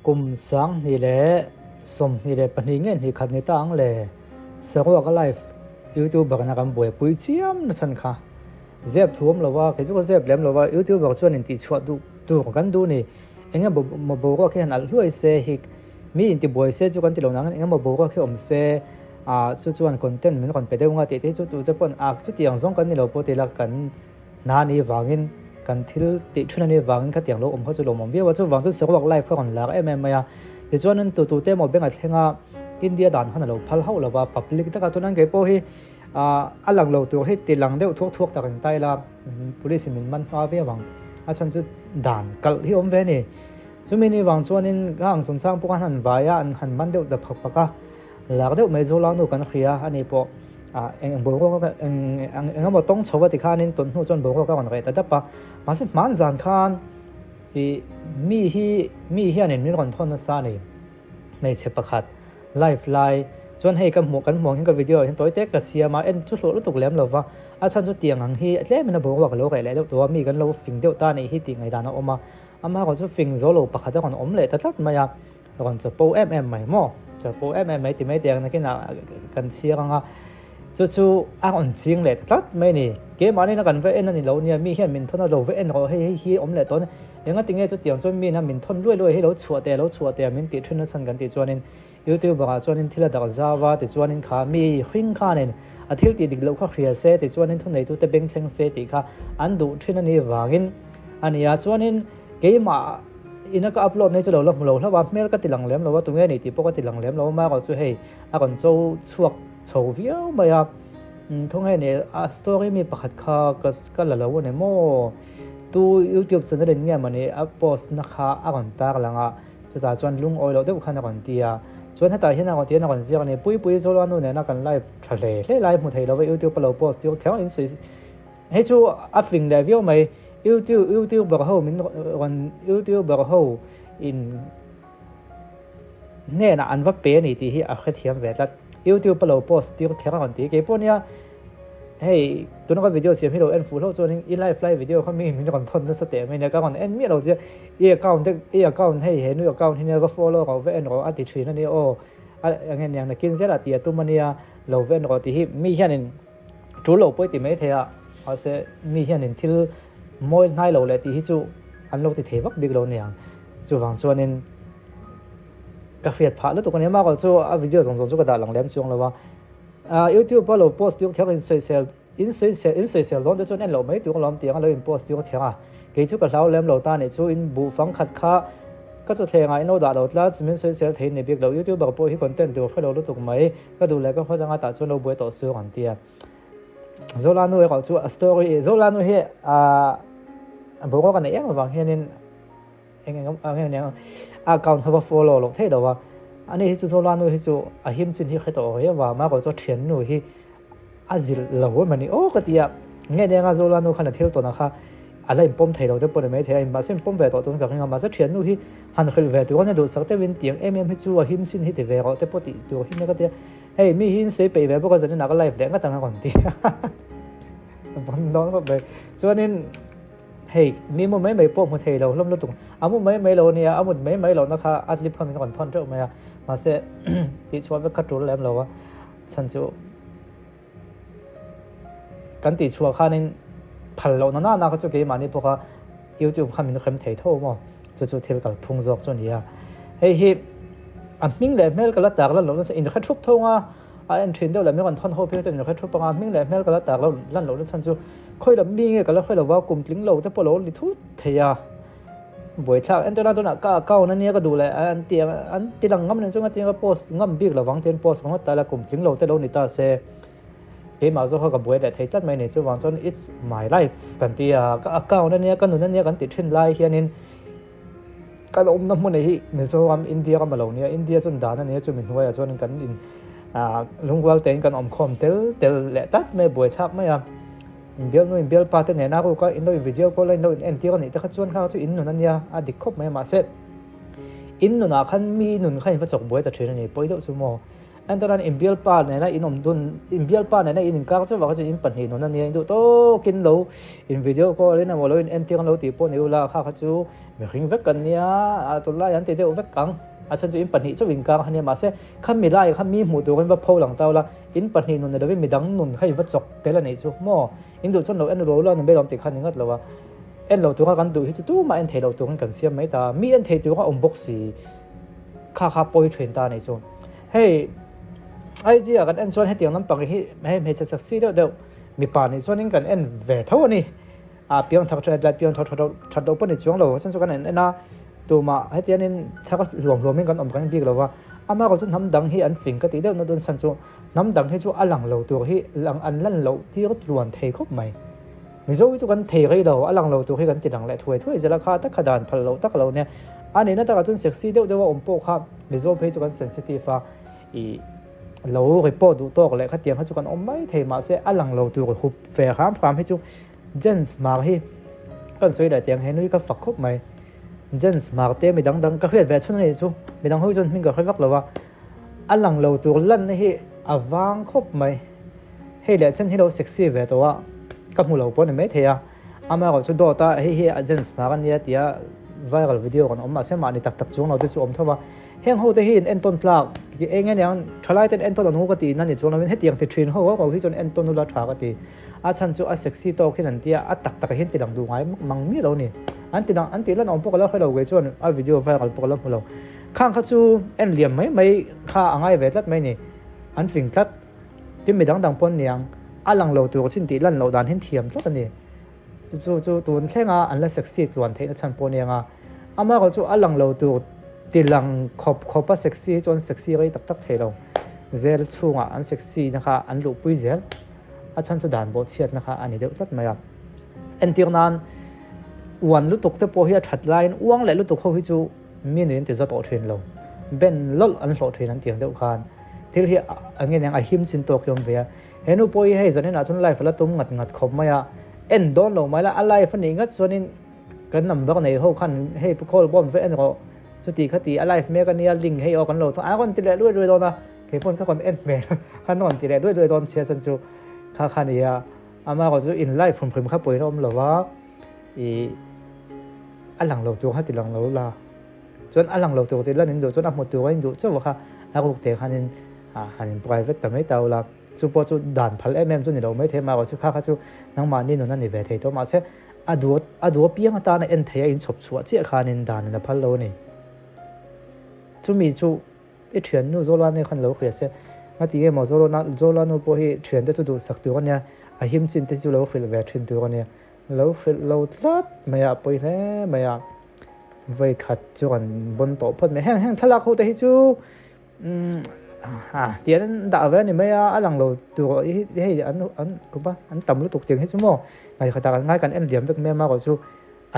Kum 2022 nge hnih khat ni ta ang le? Saruak a live youtuber na kan buaipui chiam na chhan kha. Zep thu awm lo a, kei chu ka zep lem lo a, youtuber chuan in tihchhuah duh tur kan duh ni. Eng emaw maw boruak hi han alh hluai se hik mi in tibuai se chu kan ti lo nangin eng emaw boruak hi awm se ah chu chuan content min rawn pe deuh nga tih te hi chu tute pawn ah chutiang zawng kan ni lo pawh ti ila kan Hna ni vangin kan thil tih thin a nih vangin khatiang lo awm kha chu lawmawm viau a, chuvang chuan saruak life kha rawn lak em em mai a. Tichuanin tutute emaw bank a thleng a, India dan khan a lo phal hauh lo va, public takah chuan kei pawh hi a lang lo tur hi ti lang deuh thuak thuak tak in ta ila police in min man hma viau ang, a chhan chu dan kalh hi awm ve a ni. Chumi ni vang chuanin ka ang chungchang pawh khan han vai a, an han man deuh ta phak phak a. Lak deuh mai Zola nu kan hria a ni pawh ah eng boruak a eng eng emaw tawng chho a ti khanin tun hnu chuan boruak a rawn reh ta dap a, mahse hman zan khan ih mi hi mi hianin min rawn thawn nasa a ni hmeichhe pakhat live lai chuan hei ka hmuh kan hmuh ang hian ka video ah hian tawi tek ka siam a en chu hlawh lutuk lem lova a chhan chu tiang ang hi tlemin a boruak a lo reh leh deuh tawh a mi kan lo fing deuh ta a nih hi tih ngaihdan a awm a amaherawhchu chu fing zo lo pakhat a rawn awm leh ta tlat mai a. Rawn chapo em em mai maw? Chapo em em mai ti mai teh ang nakinah kan chhiar ang a, chu chu a rawn ching leh ta tlat mai a ni. Keimahni na kan va en a ni lo nia, mi hian min thawn a lo va en rawh hei hei hi awm leh tawh a ni. Engati nge chutiang chuan mi na min thawn luai luai hi lo chhuah teh lo chhuah teh min tih thin na chhan kan tih chuanin YouTuber ah chuanin thil a darh zau a tichuanin kha mi hring khanin a thil tih dik loh kha hria se tichuanin thuneitute beng thleng se tih kha an duh thin a nih vangin a ni a. Chuanin keimah Ina ka upload nei chu lo la hmu lo hlauh a, hmel ka ti lang lem lo a, tunge ni tih pawh ka ti lang lem lo a, marawh chu hei a rawn cho chhuak chho viau mai a, khawnge ni a story mi pakhat kha ka ka la lo a ni maw, tu youtube channel in nge mawni a post na kha a rawn tar lang a, chutah chuan lungawi loh deuh khan a rawn ti a, chuan hetah hian a rawn ti hian a rawn ziak a ni, Puipui Zolanu nena kan live tha hle hle lai hmu thei lo va youtube a lo post tir kher in sawi Hei chu a fing leh viau mai. YouTube youtuber ho min rawn youtuber ho in hnenah an va pe a ni tih hi a hrethiam ve tlat. YouTube a lo post tir kher a rawn ti. Kei pawh nia hei tuna ka video siam hi lo en fuh hlauh chuanin i live lai video kha mi min rawn thawn nasa teh mai nia ka rawn en miah lo che i account te i account hei he nu account hi nia va follow rawh va en rawh a ti thin a nia aw a enge niang nakin zelah tih a tum a nia lo va en rawh tih hi mi hianin Tul lo pawi ti mai thei a, mahse mi hianin thil mawi hnai lo leh tih hi chu an lo ti thei vak bik lo aniang. Chuvang chuanin ka hriat phah lutuk a ni. Amah erawh chu a video zawng zawng chu ka dah lang lem chuang lo a. Ah YouTube a lo post tir kher in sawisel in sawisel in sawisel dawn te chuan en loh mai tur alawm tiang a lo in post tir kher a. Kei chu ka hlau lem lo ta nih chu in buh fang khat kha ka chu thlengah in lo dah lo tlat min sawisel thei ni bik lo. YouTuber pawh hi content tur hre lo lutuk mai. Ka duh leh ka hawt anga tah chuan lo buai tawh suak an ti a. Zola nu erawh chu a story Zola nu hi a boruak a neih em avang hianin eng eng eng eng eng a account kha va follow loh theih lo a. Ani hi chu Zola nu hi chu a him chin hi hre tawh rei avang marawh chu a thian nu hi a zilh lo em ani aw ka ti a. Nge nia nga Zola nu khan a thil tawn kha a la inpawm thei lo te pawh ni maithei a, mahse inpawm ve tawh chuan ka ring a, mahse thian nu hi han hrilh ve tur a nia duhsak deuhin tiang em em hi chu a him chin hi ti ve rawh te pawh tih tur hi nia ka ti a, hei mi hi in sawi peih ve bawk a zanin ah ka live leh ngat ang a rawn ti a vawn dawn khawp mai chuanin hei mi mu mai mai pawh hmu thei lo hlawm lutuk a mu mai mai lo ania a mut mai mai lohna kha a tlip kha min rawn thawn teuh mai a mahse tihchhuah vek kha tul lem lo a chhan chu. Kan tih chhuah khanin phal loh na nana kha chu keimahni pawh kha YouTube kha min hrem thei tho maw chu chu thil kal phung zawk chu a ni a. Hei hi a hming leh hmel ka la tak lan loh nasa in hre thup tho nga a en thin deuh leh min rawn thawn ho phei chuan in hre thup anga hming leh hmel ka la tak lo lan loh na chhan chu khawi lam mi nge ka la hre lova kum tling lo te pawh lo ni thut thei a. Buaithlak entir nan chuan ka account ania ka duh leh an ti an ti lang ngam nen chuan ka post ngam bik lovang tiin post ringawt ta ila kum tling lo te lo ni ta se keimah zawk kha ka buai leh thei tlat mai a ni chuvang chuan it's my life kan ti a ka account ania ka nun ania kan ti thin lai hianin kan awmna hmun hi Mizoram India ram a lo nia India chuan dan ania chumi hnuaiah chuan kan in ah lungrual tein kan awm khawm tel tel leh tlat mai a buaithlak mai a. Inbialnu inbialpa te nena ruk a in lo in video call a in lo in entir a nih te kha chuan kha chu in nun a nia a dik khawp mai a mahse in nunah khan mi nun kha in va chawk buai ta thin a ni pawi deuh chu maw Entirnan in bialpa nena in awm dun, in bialpa nena in inkar chauh vang chuan in pahnih nun a nia, in duh tawkin lo in video call in emaw lo in entir an lo tih pawh ni ula, kha kha chu mihring vek kan nia, a tunlai an ti deuh vek ang. A chhan chu in pahnih chauh inkar a nia, mahse khami lai kha mi hmuh turin va pho lang ta ula, in pahnih nun ni lovin midang nun kha in va chawk tel a nih chu maw? In duh chuan lo en ro ula ni mai lawm tih kha a ni ngat lo a, en lo tura kan duh hi chu tumah en thei lo turin kan siam mai ta, mi en thei tura awm bawk si kha kha pawi thin ta a nih chu. Hei IG ah kan en chuan hetiang lampang hi hei hmeichhe sexy deuh deuh mipa nih chuanin kan en ve tho a ni. A piang thak that lai piang thak that loh pawh ni chuang lo chuan chu kan en en a tumah hetianin thak hluam hluamin kan awm reng bik lo va ama erawh chu hnam dang hi an fing ka tih deuh na dawn chhan chu hnam dang hi chu a lang lo tur hi lang an lan loh tir tluan thei khawp mai Mizo hi chu kan thei rei lo a lang lo tur hi kan ti lang leh thuai thuai zel a kha tak kha dan phal loh tak lo nia a nihna takah chuan sexy deuh deuh a awm pawh kha Mizo phei chu kan sensitive a ih Lo report duh tawk leh khatiang kha chu kan awm mai thei mahse a lang lo tur hup ve hram hram hi chu Jens Hmar hi kan sawi leh tiang he nui ka fak khawp mai. Jens Hmar te mi dang dang ka hriat ve chhun a nih chu mi dang ho chuan hming ka hre vak lo a, a lang lo tur lanna hi a vang khawp mai. Hei leh chen hi lo sexy ve tawh a ka hmu lo pawh a ni maithei a, amaherawh chu dawt a hei hi Jens Hmar a nia tia viral video rawn awm mahse mahni tak tak chuang lo te chu awm tho a. Heng ho te hi in entawn tlak eng nge niang thalai ten entawn an hu ka tih na ni chuang lovin hetiang ti thin ho ho hi chuan entawn ula tha ka ti. A chhan chu a sexy tawk hian an tia a tak tak ah hian ti lang duh ngai mang miah lo ni. An ti lang an tih lan awm pawh ka lo hre lo kei chuan a video viral pawh ka lo hmu lo. Khang kha chu en liam mai mai kha a ngai ve tlat mai ni. An fing tlat. Tin mi dang dang pawn niang a lang lo tur chin tih lan loh dan hian thiam tlat a ni. Chu chu chu tun thlenga an la sexy tluan theihna chhan pawh aniang a, amaherawh chu a lang lo tur ti lang khawp khawp a sexy hi chuan sexy rei tak tak thei lo. Zel chhungah an sexy na kha an luhpui zel, a chhan chu dan bawh chhiatna kha a ni deuh tlat mai a. Entir nan uan lutuk te pawh hi a that laiin uang leh lutuk ho hi chu mi nuin ti za tawh thin lo, ben lawlh an hlawh thin an ti ang deuh khan thil hi a nge niang a him chin tawk hi a awm ve a. He nu pawh hi hei zanin ah chuan live a la tum ngat ngat khawp mai a, en dawn lo mai la, a live a nih ngat chuanin kan number nei ho khan hei pu call bawm ve en rawh chuti kha ti a live mek a nia link hei aw kan lo thawk a rawn ti leh luai luai dawn a, kei pawn ka rawn en hmel khan rawn ti leh luai luai dawn chhia chuan chu kha kha nia ama erawh chu in live hrim hrim kha pawhin a awm lo va ih a lang lo tur kha ti lang lo la. Chuan a lang lo tur tih lan in duh chuan a hmu tur a in duh chauh kha a ruk te khan in han in private ta mai ta ula chu pawh chu dan phal em em chu ni lo mai thei amaherawh chu kha kha chu nangmahni nun a ni ve thei tawh mahse a duh a duh apiang atana en theih a in chhawp chhuah chiah khan in dan in a phal lo a ni. Chumi chu i thiannu Zolane khan lo hria se ngati nge maw Zolana Zolanu pawh hi thiante chu duhsak tur a nia a him chin te chu lo hrilh ve thin tur a nia lo hrilh lo tlat mai a pawi hle mai a. Vawi khat chu kan bawn tawh phawt mai. Heng heng thlalak ho te hi chu umm ah tian an dah ve a ni mai a, a lang lo tur hi hei an an kawp a an tam lutuk tiang hi chu maw ngaihkhat ah kan ngai kan en liam vek mai a marawh chu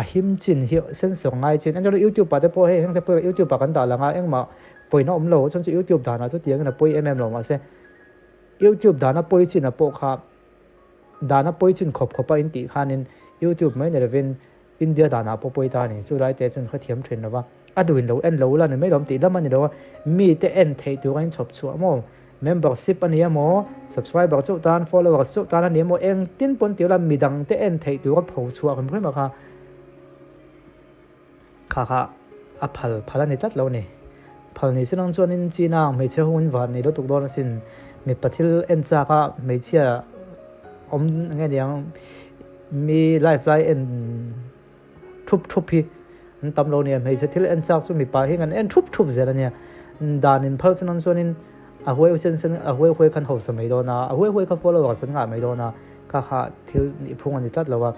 a him chin hi sensor ngai chin engemaw youtube ah te pawh hei heng te pawh youtube ah kan dah lang a engmah pawina awm lo chuan chu youtube danah chu tiangin a pawi em em lo mahse youtube dana pawi chin ah pawh kha dana pawi chin khawp khawp a intih khanin youtube mai ni lovin India danah pawh pawi ta a ni. Chu lai te chuan khaw thiam thin lo va, a duhin lo en lo la ni mai lo tih lam a ni lo a, mi te en theih tur a inchhawp chhuah maw? Membership a ni a maw? Subscriber chauh tan, followers chauh tan a ni a maw? Engtin pawn ti ula midang te en theih tur a pho chhuah hrim hrim a kha kha kha a phal phal a ni tlat lo a ni. Phal ni se nang chuanin China ang hmeichhe ho in van nei lutuk dawn asin. Mipa thil en chak a hmeichhia awm nge niang Mi live lai en thup thup hi an tam lo nia, hmeichhe thil en chak chu mipa hi kan en thup thup zel a nia. Dan in phal chuan ang chuanin a huai sen sen a huai huai khan hausa mai dawn a, a huai huai kha followers an ngah mai dawn a, kha kha thil nih phung a ni tlat lo a.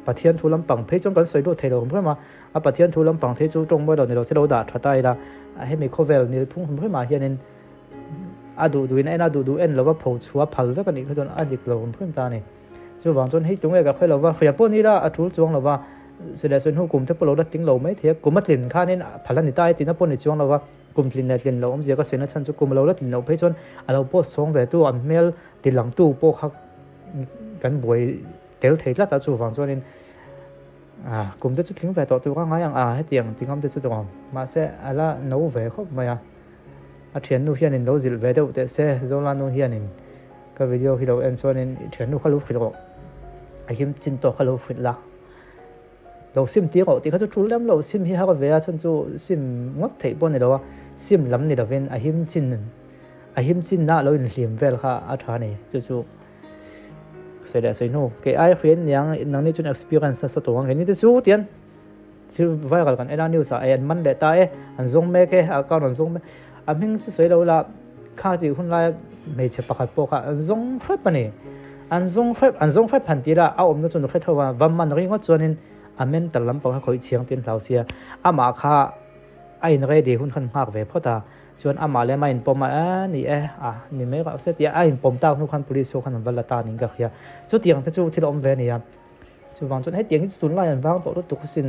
Pathian thu lampang phei chuan kan sawi lut thei lo hrim hrim a, a Pathian thu lampang phei chu tawng mawi lo ni lo se lo dah tha ta ila, hemi khawvel nil phung hrim hrimah hianin a duh duhin a en a, duh duh en lova pho chhuah phal vek a nih kha chuan a dik lo hrim hrim ta a ni. Chuvang chuan hei tunge ka khawi lo va, hria pawh ni ila a tul chuang lo va, silai sawi hnu kum te pawh lo la tling lo mai thei a, kum a tlin khanin phal a ni ta e tihna pawh ni chuang lo va, kum tlin leh tlin loh awmzia ka sawina chhan chu kum a lo la tlin loh phei chuan a lo post chhawng ve tu an hmel ti lang tu pawh kha kan buai tel thei tlat a, chuvang chuanin kum te chu tling ve tawh tur a ngai ang a hetiang ti ngam te chu tawng mahse a la no ve khawp mai a. A thiannu hianin lo zilh ve deuh teh se, Zolanu hianin ka video hi lo en chuanin i thiannu kha lo hrilh rawh, a him chin tawk kha lo hrilh la, lo sim tir rawh tih kha chu tul lem lo, sim hi har ve a chhan chu sim ngawt theih pawh a ni lo a, sim lam ni lovin a him chin a him chinna lo inhlim vel kha a tha a ni, chu chu sawi leh sawi hnu kei ai hriat niang nangni chuan experience nasa tawh ang keini te chu tian. Thil viral kan en a news ah e an man leh ta e an zawng mek e a account an zawng mek a hming chu sawi lo la kha tih hun laia hmeichhe pakhat pawh kha an zawng hrep a ni an zawng hrep an zawng hrep han tih la a awmna chu nu hre tho a va man ringawt chuanin a mental lampang kha khawih chhiang tin hlau sia amah kha a in ready hun khan nghak ve phawt a chuan amah lem a inpawm a e ni e a ni mai rawh se tia a inpawm tak hnu khan police ho khan an va la ta niin ka hria chutiang te chu thil awm ve a ni a. Chuvang chuan hetiang hi chu tunlai an vang tawh lutuk asin.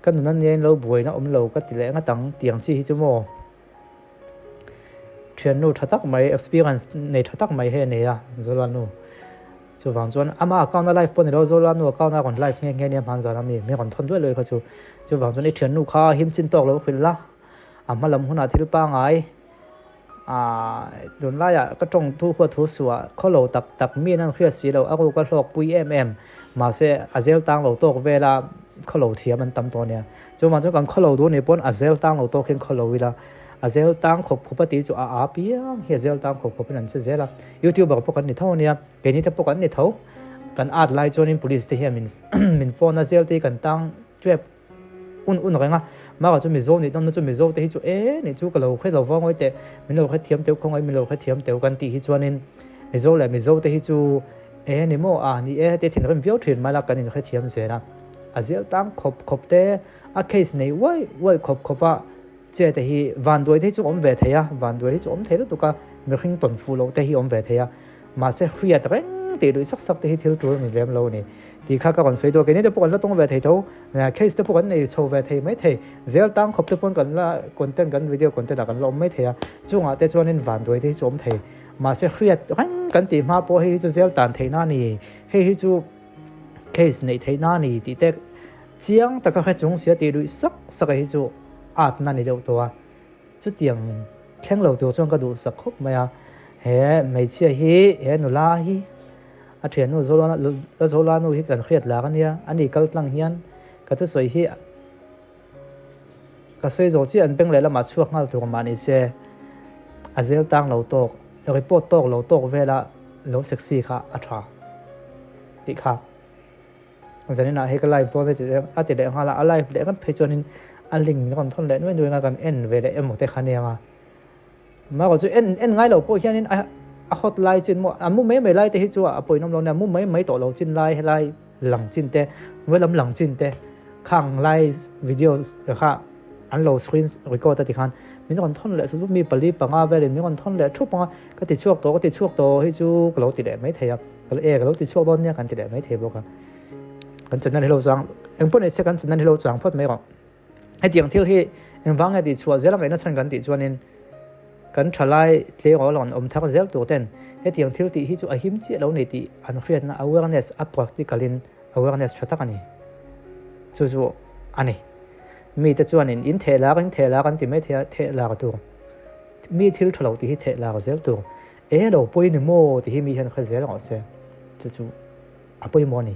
Ka nun ania in lo buaina awm lo ka ti leh ngat ang tiang chi hi chu maw. Thiannu tha tak mai experience nei tha tak mai hei a nei a Zolanu. Chuvang chuan ama account a live pawh ni lo Zolanu account a rawn live nghe nghe nia hmanzan a mi mi rawn thawn duai luai kha chu. Chuvang chuan i thiannu kha him chin tawk lo hrilh la a hma lam hunah thil pangai Aaa tunlaiah ka tawng thu huat thu suah khaw lo tak tak mi an hriat si lo a ruk a hlawk pui em em mahse a zel tang lo tawk vela khaw lo thiam an tam tawh ania chuvang chuan kan khaw lo duh nih pawn a zel tang lo tawk hian khaw lo ila a zel tang khawp khawp a tih chu a aa piang hi a zel tang khawp khawp in an che zel a youtuber pawh kan ni tho ania keini te pawh kan ni tho kan at lai chuanin police te hian min min phone a zel te hi kan tang tep un un reng a, mara chu Mizo nih nawmna chu Mizo te hi chu e nih chu ka lo hre lo vang awih teh, min lo hrethiam teuh khawngaih min lo hrethiam teuh kan tih hi chuanin Mizo leh Mizo te hi chu e ni maw a ni e te thinrim viau thin mai la kan inhrethiam zel a, a zial tang khawp khawp te a case nei uai uai khawp khawp a che te hi vanduai te hi chu awm ve thei a, vanduai hi chu awm thei lutuk a, mihring tawn fuh loh te hi awm ve thei a. Mahse hriat reng tih luih sak sak te hi thil tul a ni lem lo a ni. Tih kha ka rawn sawi duh a, keini te pawh kan la tawng ve thei tho, case te pawh kan nei chho ve thei mai thei, zel tang khawp te pawn kan la content kan video content ah kan la awm mai thei a, chungah te chuanin vanduai te hi chu awm thei. Mahse hriat reng kan tih hma pawh hei hi chu zel tan theihna a ni, hei hi chu case neih theihna a ni tih te chiang taka hre chung sia tih luih sak sak a hi chu atna a ni deuh tawh a. Chutiang thleng lo tur chuan ka duhsak khawp mai a, he hmeichhia hi, he nula hi a thiannu Zola nu hi kan hriat lak a nia, ani kal tlang hian ka thusawi hi ka sawi zawh chiah an beng leh lamah chhuak nghal tur mah ni se a zel tang lo tawk, report tawk lo tawk vela lo sexy kha a tha tih kha. Zaninah hei ka live dawn a ti leh nghal a, a live leh ngat phei chuanin a link min rawn thawn leh nuai nuai anga kan en ve leh emaw te kha nia nga. Mahrawh chu en en ngai lo pawh hianin a a hot lai chin maw a mu mai mai lai te hi chu a pawinawm lo nia mu mai mai tawh lo chin lai helai lang chin te hnuai lam lang chin te khang lai video kha an lo screen record a ti khan min rawn thawn leh chu mi pali panga velin min rawn thawn leh thup anga ka ti chhuak tawh ka ti chhuak tawh hi chu ka lo ti leh mai thei a. E ka lo ti chhuak dawn nia kan ti leh mai thei bawk a. Kan channel hi lo chang eng pawh ni se kan channel hi lo chang phawt mai rawh. Hetiang thil hi engvang nge tih chhuah zel ang ngaihna chhan kan tih chuanin kan thalai tleirawl an awm thar zel tur ten hetiang thil tih hi chu a him chiah lo nei tih an hriatna awareness a practical in awareness tha tak a ni. Chu chu a ni. Mite chuanin in theh lar in theh lar an ti mai thei a, theh lar tur. Mi thil tha lo tih hi theh lar zel tur. E lo pawi ni maw tih hi mi hian hre zel rawh se, chu chu a pawimawh a ni.